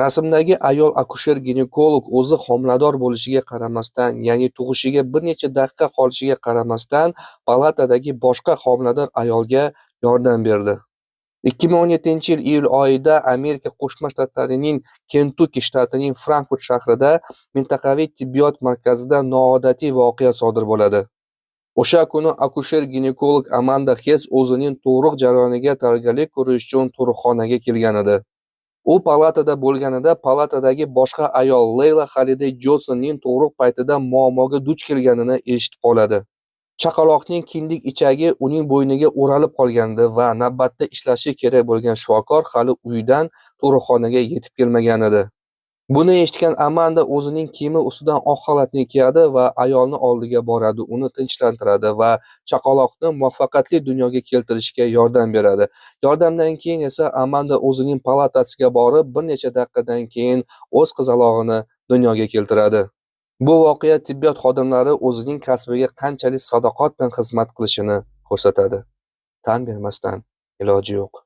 Rasmdagi ayol akusher-ginekolog o'zi homilador bo'lishiga qaramasdan, ya'ni tug'ishiga bir necha daqiqa qolishiga qaramasdan palatadagi boshqa homilador ayolga yordam berdi. 2017-yil iyul oyida Amerika Qo'shma Shtatlarining Kentukki shtatining Frankfurt shahrida mintaqaviy tibbiyot markazida noodatiy voqea sodir bo'ladi. O'sha kuni akusher-ginekolog Amanda Xess o'zining tug'ruq jarayoniga tayyorgarlik ko'rish uchun tug'ruqxonaga kelgan edi. U palatada bo'lganida palatadagi boshqa ayol Leyla Holiday Jonsonning tug'ruq paytida muammoga duch kelganini eshitib qoladi. Chaqaloqning kindik ichagi uning bo'yniga o'ralib qolgandi va navbatda ishlashi kerak bo'lgan shifokor hali uydan tug'ruqxonaga yetib kelmagan edi. Buni eshitgan Amanda o'zining kiyimi ustidan oq xalatni kiyadi va ayolni oldiga boradi, uni tinchlantiradi va chaqaloqni muvaffaqiyatli dunyoga keltirishga yordam beradi. Yordamdan keyin esa Amanda o'zining palatasiga borib, bir necha daqiqadan keyin o'z qizalog'ini dunyoga keltiradi. Bu voqea tibbiyot xodimlari o'zining kasbiga qanchalik sadoqat bilan xizmat qilishini ko'rsatadi. Tan bermasdan iloji yo'q.